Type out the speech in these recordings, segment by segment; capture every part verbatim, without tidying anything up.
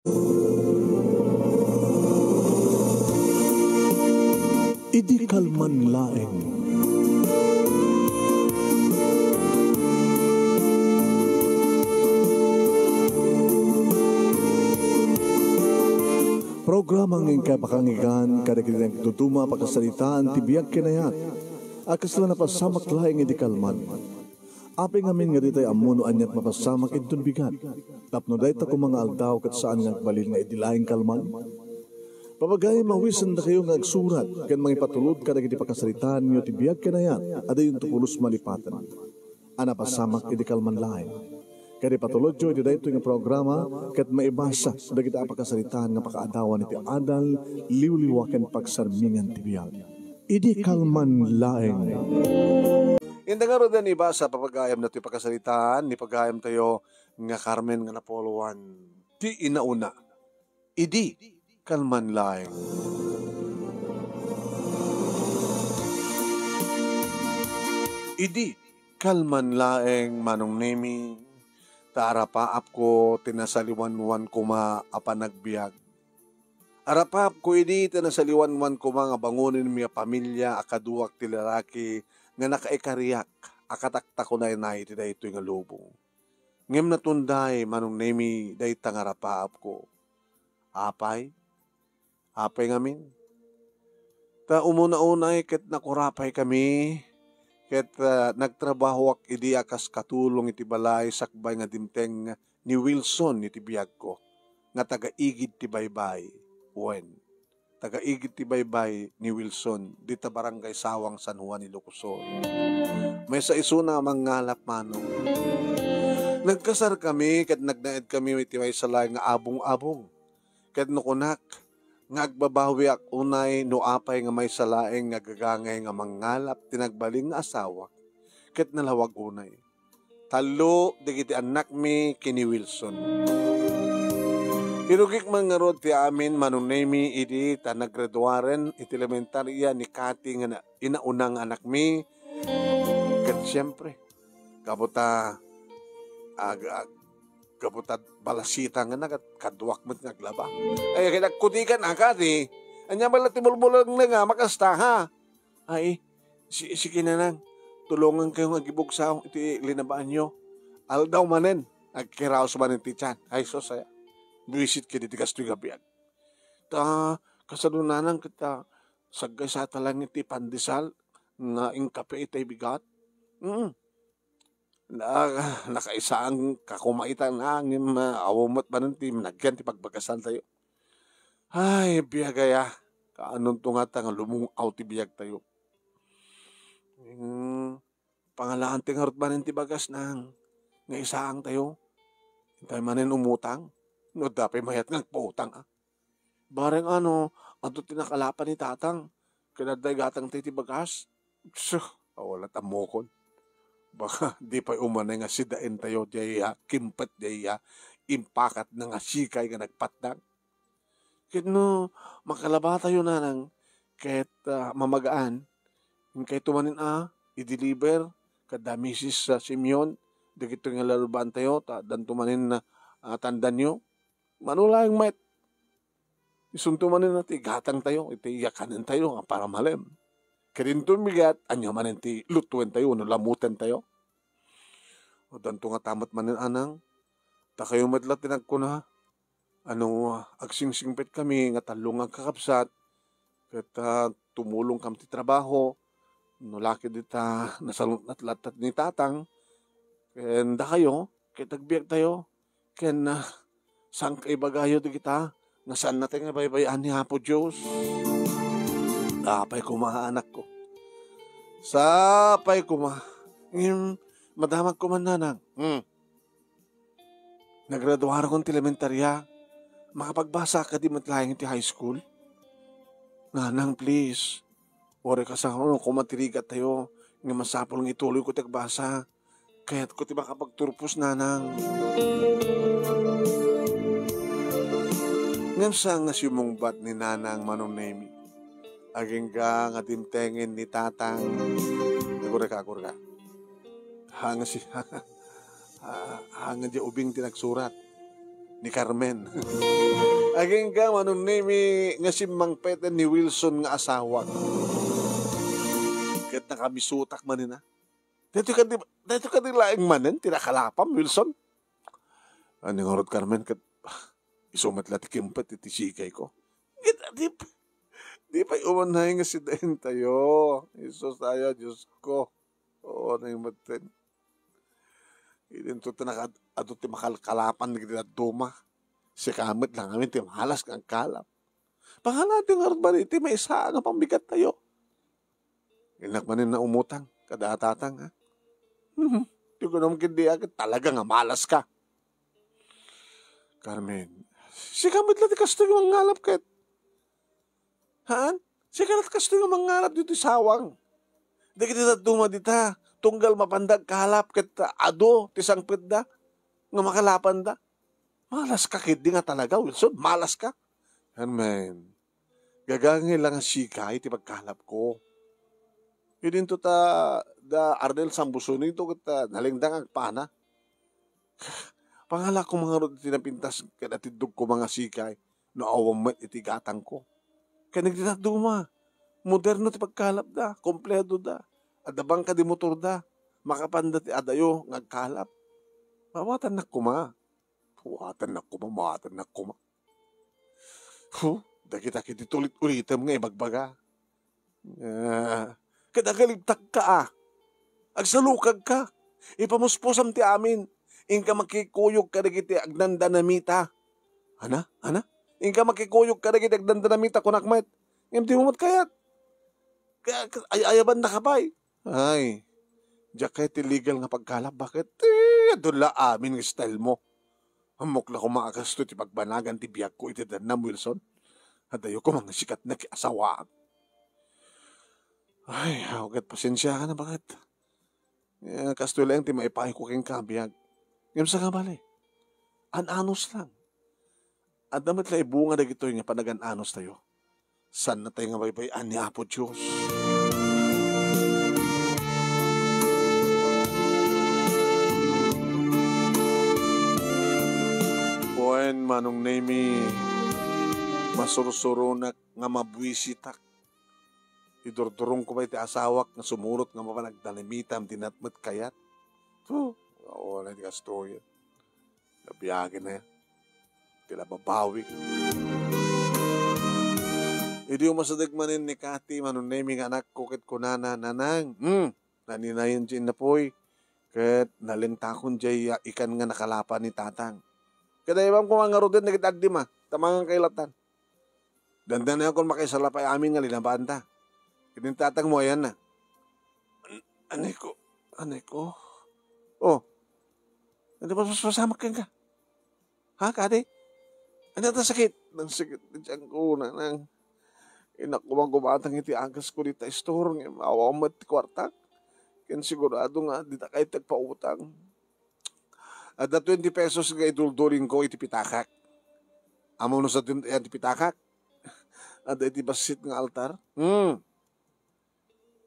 Idi kalman laeng. Programa nga inkay pakanggan kadagiti nagduduma a pakasaritaan ti biag ken ayat a kasla napasamak laeng idi kalman. Apay ngamin nga ditay ammo no aniat mapasamak inton bigat. Tapno dayta koma nga aldaw ket saan nga agbalin nga idi laeng kalman. Papagayam, awisendakayo nga agsurat ken mangipatulod kadagiti pakasaritaanyo ti biag ken ayat a dayonto pulos malipaten a napasamak idi kalman laeng. Ket ipatulodyo iti daytoy nga programa ket maibasa dagiti a pakasaritaan nga pakaadawan iti adal, liwliwa ken pagsarmingan ti biag. Idi kalman laeng. Inda ngaruden, ibasa, papagayam, datoy pakasaritaan ni pagayamtayo nga Carmen nga napoloan ti inauna. Idi kalman laeng. Idi kalman laeng, Manong Nemi, ta arapaapko ti nasaliwanwan koma a panagbiag. Arapaapko idi ti nasaliwanwan koma nga bangonenmi a pamilia a kaduak ti lalaki nga nakaikariak a kataktakunaynay iti daytoy nga lubong. Ngem natunday, Manong Nemi, dayta nga arapaapko. Apay? Apay ngamin? Ta umuna unay ket nakurapaykami, ket, ah, nagtrabahoak idi a kas katulong iti balay sakbay nga dimteng ni Wilson iti biagko, nga taga-igid ti baybay. Wen, taga-igid ti baybay ni Wilson, dita Barangay Sawang, San Juan, Ilocos Sur. Maysa isuna a mangngalap, Manong. Nagkasarkami ket nagnaedkami iti maysa laeng nga abong-abong. Ket no kunak nga agbabawiak unay no apay nga maysa laeng nga gagangay nga mangngalap ti nagbalin nga asawak, ket nalawag unay. Tallo dagiti annakmi ken ni Wilson. Irugik man ngarud ti amin, Manong Nemi, idi ta naggraduaren iti elementaria ni Kati nga na-, inauna nga anakmi. Ket siempre, gapu ta, ag-, ag-, gapu ta balasita nga nagat, kaduak met nga aglaba. Ay, ket agkudikan a, Kati. Ania met la ti bulbulong nga makasta, ha? Ay, si-, sige, Nanang. Tulongankayo nga agibugsaw iti linabaanyo. Aldaw manen, agkiraos manen ti tian. Ay, sus, aya. Buisit ket iti kastoy nga biag. Ta, kasano, Nanang, ket ta, saggaysata laeng iti pandesal nga inkape itay bigat. Mm. Na-, nakaisaan ka koma ita, Nang, ngem, ah, awan met manen ti managyan ti pagbagasantayo. Ay, biag aya, kaanonto ngata nga lumung-aw ti biagtayo. Mm, pangalaanti ngarud manen ti bagas, Nang, nga isaangtayo. Intay manen umutang. No, adda pay mayat nga agpautang, ah. Bareng ano, adda ti nakalapan ni Tatang. Ket adda igatangtayo ti bagas. Sus, awan la ti ammokon. Baka di pay umanay nga sidaentayo diay, ah, kimpet diay, ah, impakatna nga sikay nga nagpatdang. Ket no makalabatayo, Nanang, ket, ah, mamagaan, inkayto manen a i-deliver kada Misis, ah, Simeon, dagitoy nga lalubaantayo, ta addanto manen, ah, tandanyo. Mano laeng met, isunto manen a ti igatangtayo iti yakanentayo a para malem. Ket inton bigat, ania manen ti lutuentayo wenno lamutentayo? Addanto ngata met manen a, Nang, ta kayo met la ti nagkuna, ano, agsingsingpetkami nga tallo nga agkakabsat, ket, ah, tumulongkami ti trabaho, no la ket dita nasaluknat latta ni Tatang, ken dakayo, ket agbiagtayo, ken, ah, saan kaibagayo dagita nga saannatayo nga baybay-an ni Apo Dios? Sapay koma, anakko. Sapay koma. Ngem, madamagko man, Nanang. Hmm. Nagraduarakon ti elementaria. Makapagbasa kadi met laeng iti high school? Nanang, please. Uray kasano koma ti rigattayo nga masapul nga ituloyko ti agbasa. Kayatko ti makapagturpos, Nanang. Ngem saan nga simmungbat ni Nanang, Manong Nemi. Agingga nga dimtengen ni Tatang. Agurayka, agurayka. Hanga si, ah, hanga diay ubing ti nagsurat. ni Carmen. Agingga, Manong Nemi, nga simmangpeten ni Wilson nga asawak. Ket nakamisutak manen, a. Daytoy kadi, daytoy kadi laeng manen ti nakalapam, Wilson? Ania ngarud, Carmen, ket isu met la ti kimpet iti sikayko. Ket di, di pay umanay nga sidaentayo. Jesus, aya, Diosko. Oo, naimetten. Idinto ti naka-, adu ti makalkalapan dagiti dadduma. Sika met la ngamin ti malas nga agkalap. Pangalati ngarud bali ti maysa nga pambigattayo. Innak manen nga umutang kada tatang, ha? Mhm. Ti kunam ket di, a, ket talaga nga malas ka. Carmen, sika met la ti kastoy nga mangalap ket. Haan? Sika la ti kastoy nga mangalap ditoy sawang. Dagiti dadduma dita, tunggal mapanda agkalap ket adu ti sangpetda nga makalapanda. Malas ka ketdi nga talaga, Wilson, malas ka. Carmen, gagangay la nga sika iti pagkalapko. Idinto ta da Arnel Sambusuno ito ket, ah, nalingda nga agpana. Pangalak koma ngarud iti napintas ket atiddog koma nga sikay no awan met iti gatangko. Ken dagiti dadduma, moderno ti pagkalapda, kompleto da. Adda bangka di motorda, makapanda ti adayo nga agkalap. Mawatannak koma. Mawatannak koma, mawatannak koma. Huh, dagita ket ti ulit-ulitem nga ibagbaga. Ah, ket agalibtakka, a. Agsalukagka. Ipamuspusam ti amin. Inka makikuyog kadagiti agdandanamita. Ana? Ana? Inka makikuyog kadagiti agdandanamita, kunak met. Ngem dimo met kayat. Ka-, ka-, ay-, ayabannaka pay. Ay, diak kayat ti illegal nga pagkalap, baket? Eh, adu la amin nga style mo. Ammok la koma a kastoy ti pagbanagan ti biagko iti dannam, Wilson. Adayo koma nga sika ti nakiasawaak. Ay, aw ket pasensiakan a, baket? Eh, kastoy laeng ti maipayko kenka a biag. Ngem saka bale, an-anus lang. Adda met la ibunga dagitoy nga panagan-anustayo. Saannatay nga baybay-an ni Apo Dios. Wen, Manong Nemi, masursuronak nga mabuisitak. Idurdurongko pay ti asawak nga sumurot nga mapan agdanamitam ti natmet kayat. Huh, awan ti kastoy. Nabiagen na. Ti la babawik. Idi umasideg manen ni Kati, Manong Nemi nga anakko, ket kunana, "Nanang, hmm, naninayon ti innapoy, ket nalengtakon diay ikan nga nakalapan ni Tatang. Ket ayabam koma ngaruden dagiti agdima, ta mangan kaylatan. Dandanayon kon makaisalapay amin nga linabanta. Ket ni Tatang mo ayanna." An-, anay ko, anay ko. Oh, adi, mas, mas, masamak kenka. Ha, Kati? Ania ta sakit? Nangsakit ti tianko, nanang. Innak koma gumatang iti agasko dita istor, ngem awan met ti kuartak. Ken sigurado nga dita kayat ti agpautang. Adda twenty pesos nga iduldulingko iti pitakak. Ammom no sadino ti pitakak? Adda iti bassit nga altar. Hmm.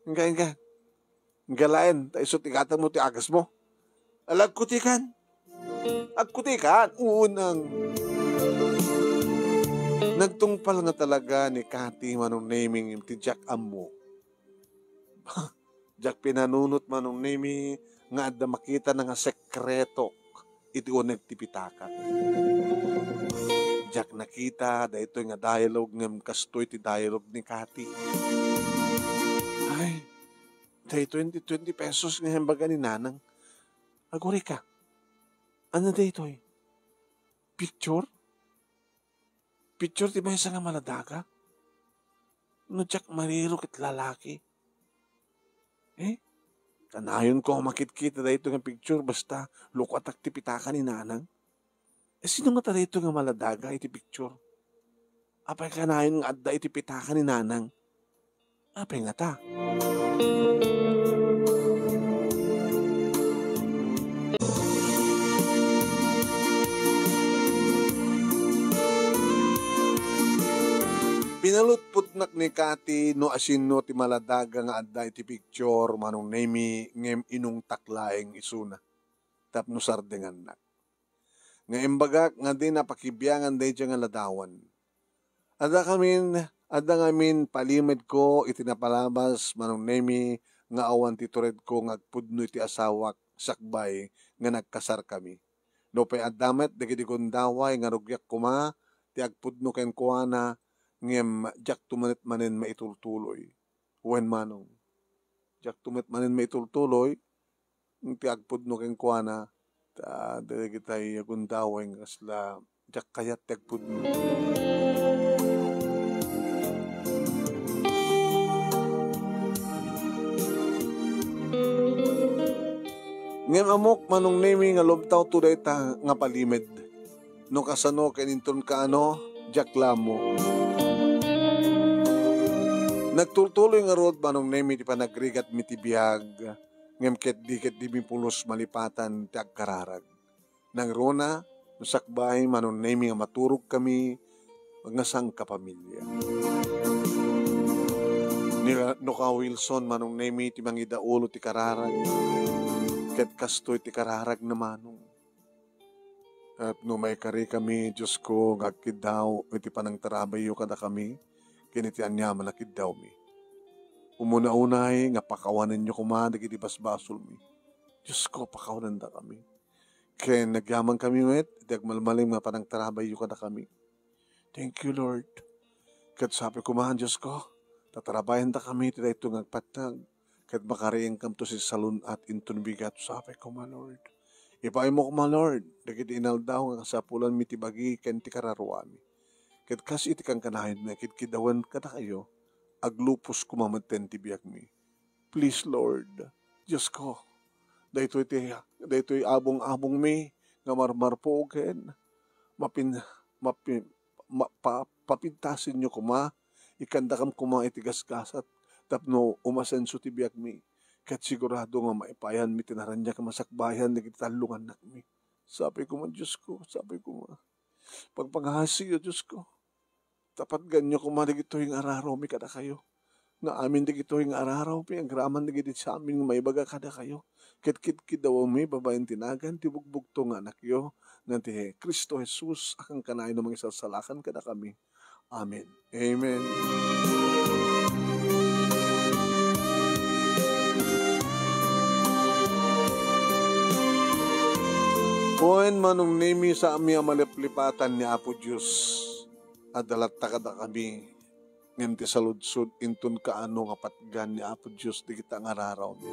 Inka, inka. Inka laeng, ta isu ti gatangmo ti agasmo. Ala, agkutikan. Agkutikan? Unang. Nagtungpal nga talaga ni Kati, Manong Nemi, ngem ti diak ammo. Diak pinanunot, Manong Nemi, nga adda makitana nga sekretok iti uneg ti pitakak. Diak nakita daytoy nga dialogue ngem kastoy ti dialogue ni Kati. Ay, daytoy ti twenty pesos nga imbaga ni Nanang. Agurayka. Ania daytoy? Picture? Picture ti maysa nga maladaga? No diak mariro ket lalaki. Eh? Kanayonko a makitkita daytoy nga picture basta lukatak ti pitaka ni Nanang. Eh, sino ngata daytoy nga maladaga iti picture? Apay kanayon nga adda iti pitaka ni Nanang? Apay ngata? Pinalutpotnak ni Kati no asino ti maladaga nga adda iti picture, Manong Nemi, ngem inungtak laeng isuna tapno sardengannak. nga imbagak nga dina pakibiangan daydiay nga ladawan. Adda ngamin, adda ngamin palimedko iti napalabas, Manong Nemi, nga awan ti turedko nga agpudno iti asawak sakbay nga nagkasarkami. Nupay adda met dagiti gundaway nga rugiak koma ti agpudno kenkuana, ngem diakto met manen maitultuloy. Wen, Manong, diakto met manen maitultuloy, ti agpudno kenkuana, ta dagitay a gundaway nga kasla diak kayat ti agpudno. Ngem ammok, Manong Nemi, nga lumtawto dayta nga palimed. No kasano ken inton kaano, diak la ammo. Nagtultuloy ngarud, Manong Nemi, ti panagrigatmi ti biag, ngem ketdi, ketdimi pulos malipatan ti agkararag. Nangruna, no sakbay, Manong Nemi, nga maturogkami nga sangkapamilya. Ni, no ka, Wilson, Manong Nemi, ti mangidaulo ti kararag, ket kastoy ti kararagna, Manong. Ket no maikarikami, Diosko, nga agkiddaw iti panangtarabayyo kadakami ken iti aniaman a kiddawmi, umuna unay nga pakawanenyo koma dagiti basbasolmi. Diosko, pakawanendakami. Ken agyamankami met iti agmalmalem nga panangtarabayyo kadakami. Thank you, Lord. Ket sapay koma, Diosko, ta tarabayendakami iti daytoy nga agpattag, ket makariingkamto ti salun-at inton bigat. Sapay koma, Lord. Ipaaymo koma, Lord, dagiti inaldaw nga kasapulanmi ti bagi ken ti kararuami. Ket kas iti kankanayon nga ikidkidawen kadakayo, aglupos koma metten ti biagmi. Please, Lord, Diosko, daytoy ti, daytoy abung-abungmi nga marmarpuogen, mapin-, mapin-, ma-, pa-, papintasenyo koma, ikkandakam koma iti gasgasat tapno umasenso ti biagmi, ket sigurado nga maipayanmi ti naraniag a masakbayan dagiti tallongannakmi. Sapay koma, Diosko, sapay koma. Pagpangasiyo, Diosko. Tapatganyo koma dagitoy nga ararawmi kadakayo. Nga amin dagitoy nga ararawmi agraman dagiti siamin nga maibaga kadakayo. Ket kidkiddawmi babaen ti nagan ti bugbugto nga anakyo, nga ti Cristo Jesus a kankanayon a mangisalsalakan kadakami. Amen. Amen. Wen, Manong Nemi, saanmi a maliplipatan ni Apo Dios. Adda latta kadakami, ngem ti saludsod inton kaano nga patgan ni Apo Dios dagita nga ararawmi.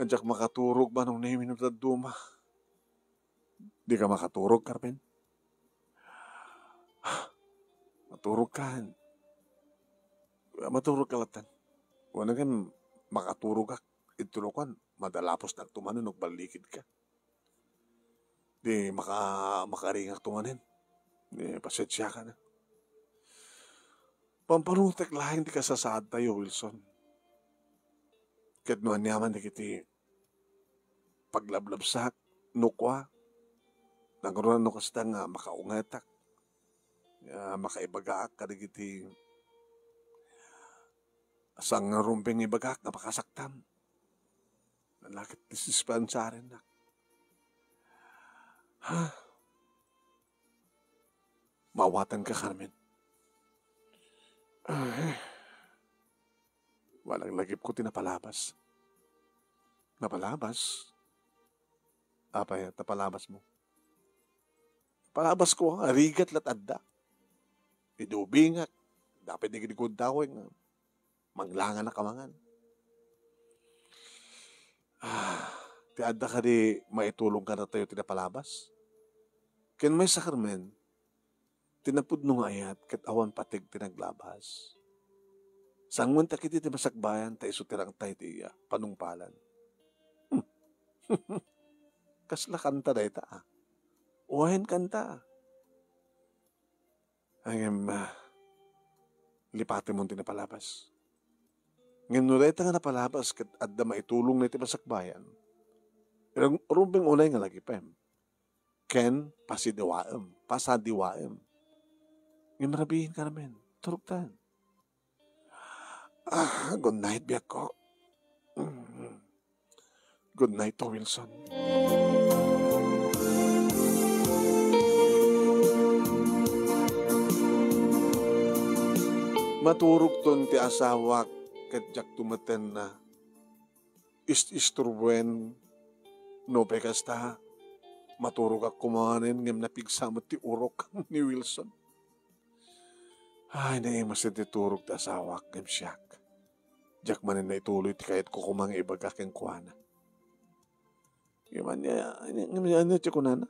Diak makaturog, Manong Nemi, no dadduma. Dika makaturog, Carmen? Maturog ka. Maturog ka latta. Wen, ngem makaturogak. Iti lukuan, madalapos na tumanen, agballikid ka. Di maka-, makaringak tumanen. Di, pasensia ka na. Pampanutek laeng ti kasasaadtayo, Wilson. Ket no aniaman dagiti paglablabsak, no kua, nangruna no kasta nga makaungetak, nga makaibagaak kadagiti sangarumbeng ibagak nga makasaktam. Nalakit ti dispensarennak. Ha? Mawatanka, Carmen. Ay. Wala lagipko ti napalabas. Napalabas? Apay, napalabas mo? Palabasko, rigat lat adda. Idubingak. Dapat di gid gundaway nga manglangan a kamangan. Ah, ti adda kadi maitulong kadatayo ti napalabas? Ken maysa, Carmen, ti napudno nga ayat ket awan pateg ti naglabas. Sanguenta kiti ti masakbayan ta isu ti rangtay ti iya panungpalan. Hmm. Kasla kanta dayta, ah. Wen, kanta. Ngem, ah, lipatemon ti napalabas. Ngem no dayta nga napalabas ket adda maitulongna iti masakbayan, rum-, rumbeng unay nga lagipem. Ken pasidiwaem, pasadiwaem. Ngem rabiin, Carmen, turogtan. Ah, good night, biagko. Mm. Good night, Wilson. Maturogton ti asawak ket diakto metten a is-isturbuen. Nupay kasta, maturogak koma manen ngem napigsa met ti urok ni Wilson. Ay, naimasen ti turog ti asawak ngem siak, diak manen naituloy ti kayatko koma nga ibaga kenkuana. Ngem ania, ania, ngem ania ti kunana?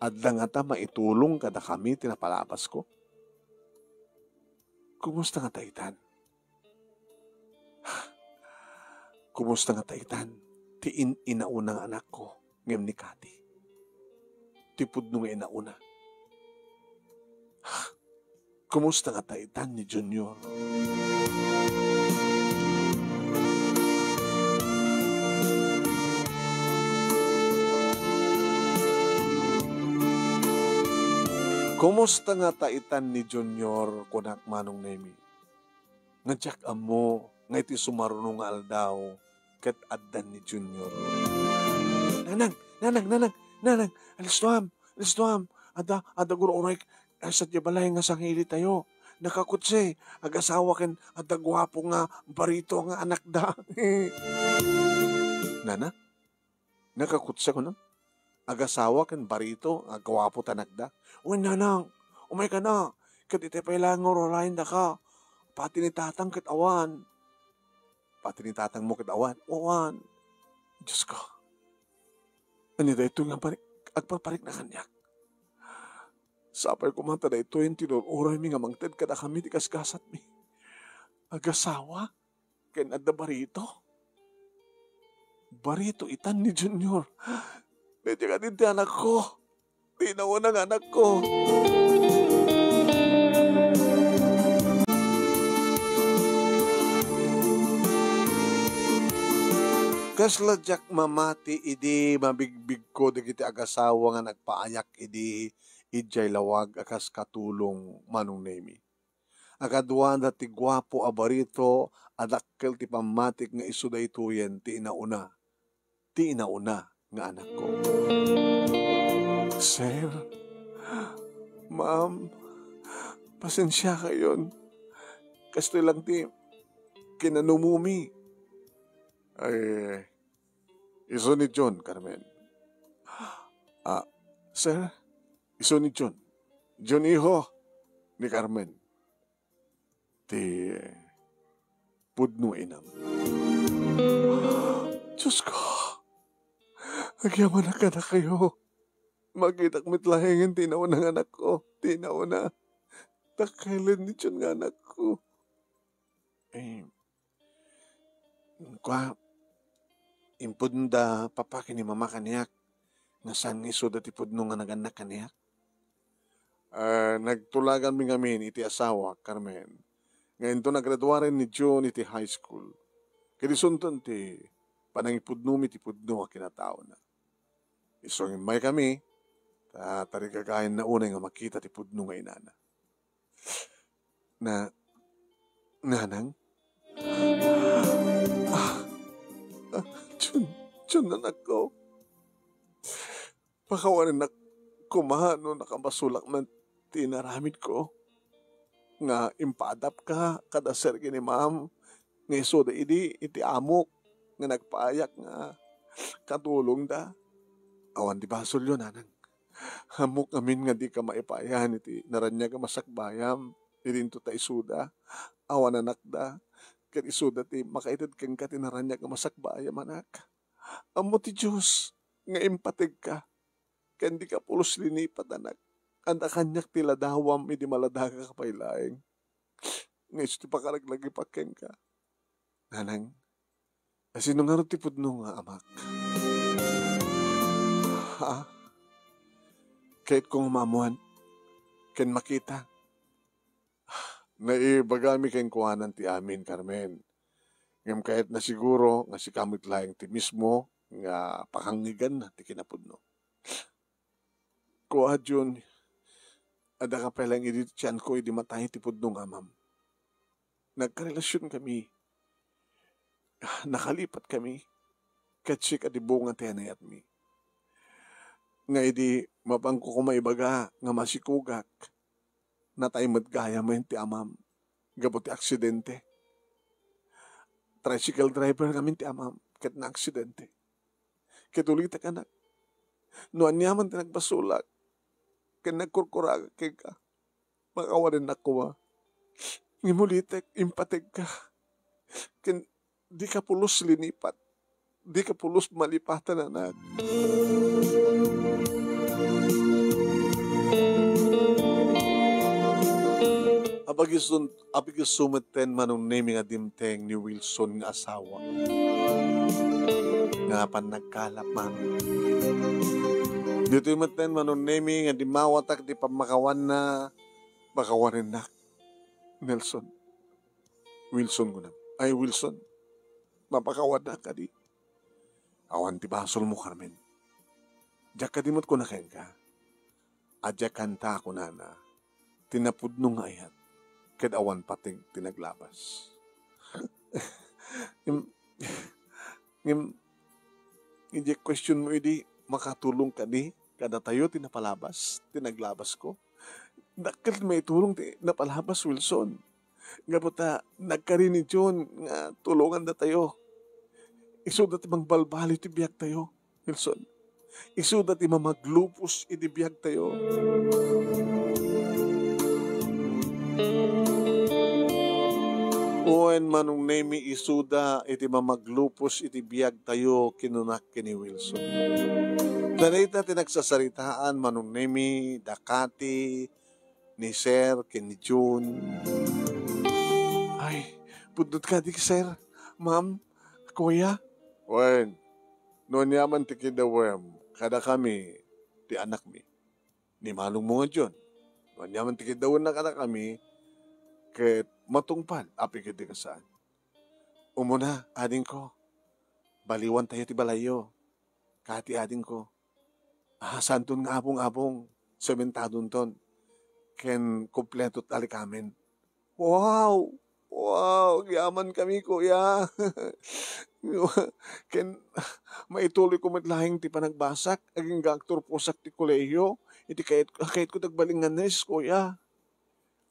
Adda ngata maitulong kadakami ti napalabasko? Kumusta ngata itan? Kumusta ngata itan ti in-inauna nga anakko ngem ni Cathy? Ti pudno nga inauna. Kumusta ngata itan ni Junior? Kumusta ngata itan ni Junior, kunak, Manong Nemi. Nga diak ammo nga iti sumaruno nga aldaw, ket addan ni Junior. Nanang, nanang, nanang, nanang, alistuam, alistuam. Adda, adda gur-uray, ah, sadiay balay nga sangilitayo. Nakakutse, agasawa ken adda guapo nga barito nga anakda. Nana? Nakakutse, kunam? Agasawa ken barito nga guapo ti anakda. Wen, nanang, umayka na. Ket itay pay laeng nga urarayen daka. Pati ni tatang ket awan. Pati ni tatangmo ket awan. Awan. Diosko. Ania daytoy nga pari-, agparparikna kaniak? Sapay koma ta daytoyen ti ur-uraymi nga mangted kadakami ti gasgasatmi. Agasawa ken adda barito. Barito itan ni Junior. Daytoy kadi ti anakko. Ti nauna nga anakko. Kasla diak mamati idi mabigbigko dagiti agasawa nga nagpaayak idi idiay lawag a kas katulong, Manong Nemi. A kaduada ti guapo a barito a dakkel ti pammatik nga isu daytoyen ti inauna, ti inauna nga anakko. Sir, ma'am, pasensiakayon. Kastoy lang ti kinanumumi. Ay, isu ni John, Carmen. Ah, sir, isu ni John. John, iho ni Carmen. Ti pudno inam. Diosko, agyamanak kadakayo. Makitak met laengen ti nauna nga anakko. Ti nauna. Dakkelen ni John nga anakko. Eh, kua, impudno da papa ken ni mama kaniak nga saan nga isuda ti pudno nga nagannak kaniak. Ah, nagtulaganmi ngamin iti asawa, Carmen, nga inton agraduaren ni June iti high school, ket isunton ti panangipudnomi ti pudno a kinataona. Isu nga immaykami, ta tarigagayanna unay nga makita ti pudno nga inana. Na, nanang? Ah, ah, Jun, Jun, anakko. Pakawanennak koma no nakabasolak man ti inaramidko. Nga impaadapka kada sir ken ni ma'am nga isuda idi iti amok nga nagpaayak nga katulongda. Awan ti basolyo, nanang. Ammok ngamin nga dika maipayan iti naraniag a masakbayam idinto ta isuda. Awan anakda, ket isuda ti makaited kenka ti naraniag a masakbayam, anak. Ammo ti Dios nga impategka, ken dika pulos linipat, anak. Adda kaniak ti ladawam idi maladagaka pay laeng. Nga isu ti pakaraglagipak kenka. Nanang, asino ngarud ti pudno nga amak? Ha? Kayatko nga maammuan ken makita. Naibagami kenkuana ti amin, Carmen. Ngem kayatna siguro nga sika met laeng ti mismo nga pakangngeganna ti kinapudno. Kua, Jun, adda ka pay laeng idi ti tianko idi matay ti pudno nga amam. Nagkarelasionkami. Nakalipatkami. Ket sika ti bunga ti anayatmi. Nga idi mapanko koma ibaga nga masikogak, natay met gayam ti amam. gapu ti aksidente. Tricycle driver ngamin ti amam ket naaksidente. Ket ulitek, anak, no aniaman ti nagbasolak ken nagkurkuragak kenka, makawanennak koma. Ngem ulitek, impategka. Ken dika pulos linipat. Dika pulos malipatan, anak. Apagisun-, apagisu metten Manong Nemi nga dimteng ni Wilson nga asawa nga apan nagkalap man. Ditoy metten Manong Nemi nga dimmawatak ti pammakawanna, makawanennak. Nelson. Wilson, kunam. Ay, Wilson. Mapakawannak kadi? Awan ti basolmo, Carmen. Diak kadi met kuna kenka. Adiak kanta, kunana, ti napudno nga ayat, ket awan pateg ti naglabas. Ngem, ngem, idiay questionmo idi, makatulong kadi kadatayo ti napalabas, ti naglabasko? Dakkel ti maitulong ti napalabas, Wilson. Gapu ta nagkari ni June nga tulongandatayo. Isuda ti mangbalbaliw ti biagtayo, Wilson. Isuda ti mamaglupos iti biagtayo. Wen, Manong Nemi, isuda iti mamaglupos iti biagtayo, kinunak ken ni Wilson. Dayta ti nagsasaritaan, Manong Nemi, dakati, ni Sir ken ni June. Ay, pudno kadi, Sir, Ma'am, Kuya. Wen, no aniaman ti kidawem kadakami ti anakmi, ni manongmo nga June. No aniaman ti kidawenna kadakami, ket matungpal, apay ket di kasaan. Umuna, adingko, baliwantayo ti balayyo. Kadi, adingko. Ah, saanton nga abong-abong, sementadonton, ken kompleto ti alikamen. Wow! Wow! Agyamankami, kuya. Ken maituloyko met laeng ti panagbasak, agingga agturposak ti kolehiyo, iti kayat-, kayatko ti agbalin nga nurse, kuya.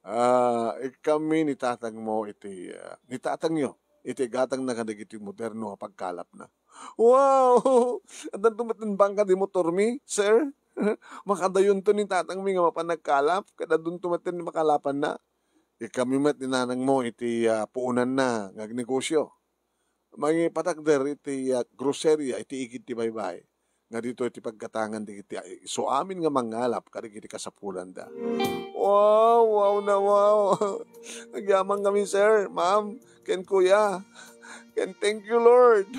Ah, ikkanmi ni tatangmo iti, ah, ni tatangyo iti gatangna kadagiti moderno a pagkalapna. Wow! Addanto met ti bangka ti motormi, sir? Makadayonto ni tatangmi nga mapan nagkalap, ket addanto met ti makalapanna. Ikkanmi met ni nanangmo iti, ah, puonanna nga agnegosio. Mangipatakder iti, ah, groceria iti igid ti baybay, nga ditoy ti paggatangan dagiti, ah, isu amin nga mangalap kadagiti kasapulanda. Wow! Wow na wow! Agyamankami, sir, ma'am, ken kuya. Ken thank you, Lord.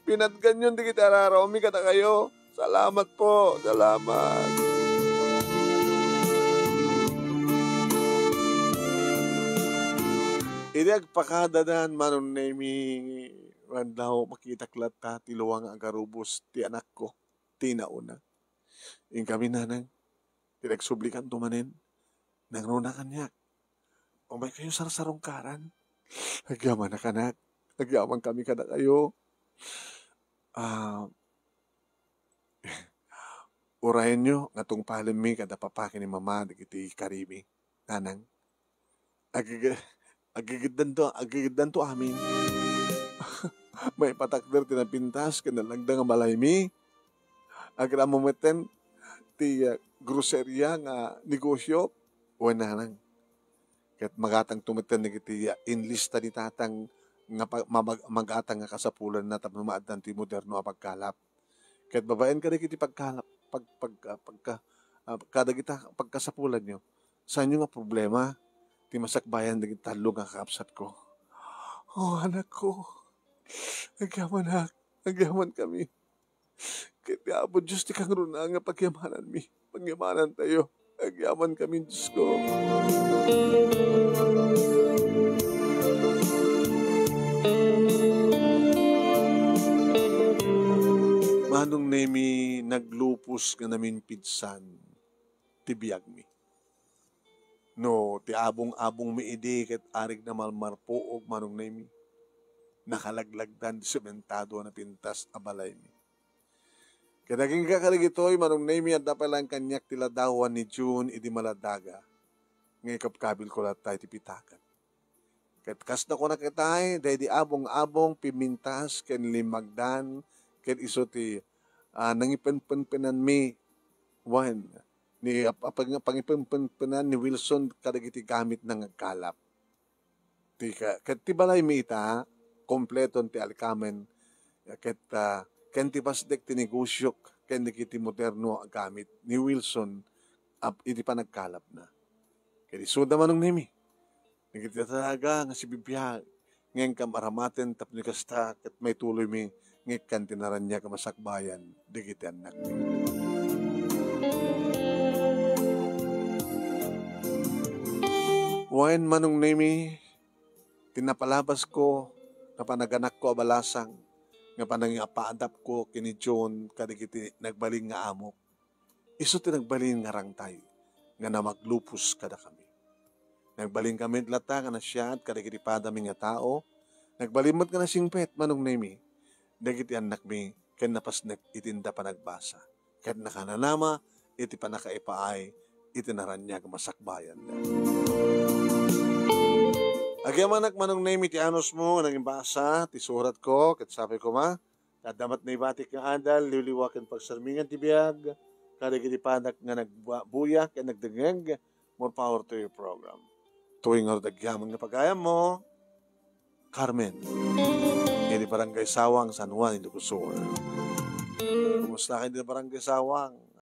Pinatganyon dagiti araraommi kadakayo. Salamat po. Salamat. Idi agpakadadan, Manong Nemi, wen daw makitak latta ti luang nga agarubos ti anakko, ti nauna. Inkami, nanang, ti nagsublikanto manen, nangruna kaniak. Umaykayo sarsarungkaran. Agyamanak, anak. Agyamankami kadakayo. Ah, urayenyo nga tungpalenmi kada papa ken ni mama dagiti karimi, nanang. Agig-, agigiddanto, agigiddanto amin. Maipatakder ti napintas ken nalagda nga balaymi. Agraman metten ti, ah, groceria nga negosio. Wen, nanang. Ket magatangto metten dagiti, ah, inlista ni tatang nga pa-, mamag-, magatang nga kasapulanna tapno maaddan ti moderno a pagkalap. Ket babaen kadagiti pagkalap, pag-, pag-, ah, pagka-, ah, kadagita pagkasapulanyo, saanyo nga problema ti masakbayan dagiti tallo nga kakabsatko? Oh, anakko, agyamanak, agyamankami. Ket ti Apo Dios ti kangruna nga pagyamananmi, pagyamanantayo. Agyamankami, Diosko. Manong Nemi, naglupos nga namimpidsan ti biagmi. No ti abong-abongmi idi ket arig na malmarpuog, Manong Nemi, nakalaglagdan ti sementado a napintas a balaymi. Ket agingga kadagitoy, Manong Nemi, adda pay laeng kaniak ti ladawan ni June idi maladaga nga ikabkabilko latta iti pitaken. Ket kas nakunak itay, daydi abong-abong, pimintas, ken limmagdan, ket isu ti, ah, nangipenpenpenanmi, wen, ni ap-, apag-, pangipenpenpenan ni Wilson kadagiti gamitna nga agkalap. Ti ka-, ket ti balaymi ita, kompleton ti alikamen, ket, ah, ken ti pasdek ti negosiok, ken dagiti moderno a gamit ni Wilson ap-, iti panagkalapna. Ket isuda manong Nemi, dagiti talaga nga sibibiag, nga inkam aramaten tapno kasta ket maituloymi nga ikkan ti naraniag a masakbayan dagiti annakmi. Wen manong Nemi, ti napalabasko nga panaganakko a balasang, nga panangipaadapko ken ni John kadagiti nagbalin nga amok. Isu ti nagbalin nga rangtay nga namaglupos kadakami. Nagbalin kami latta nga nasiat kadagiti padami nga tao. Nagbalin met nga nasingpet manong Nemi dagiti annakmi ken napasnek iti inda panagbasa ket nakananama iti pannakaipaay iti naraniag a masakbayanda. Agyamanak manong Nemi ti anusmo nga nangimbasa ti suratko ket sapay koma, adda met naibatik nga adal, liwliwa ken pagsarmingan ti biag, kadagiti padak nga nagbuya ken nagdengngeg. More power to your program. Tuwing ngarud agyaman nga pagayammo, Carmen, iti Barangay Sawang, San Juan, Ilocos Sur. Kumusta kayo dito, Barangay Sawang?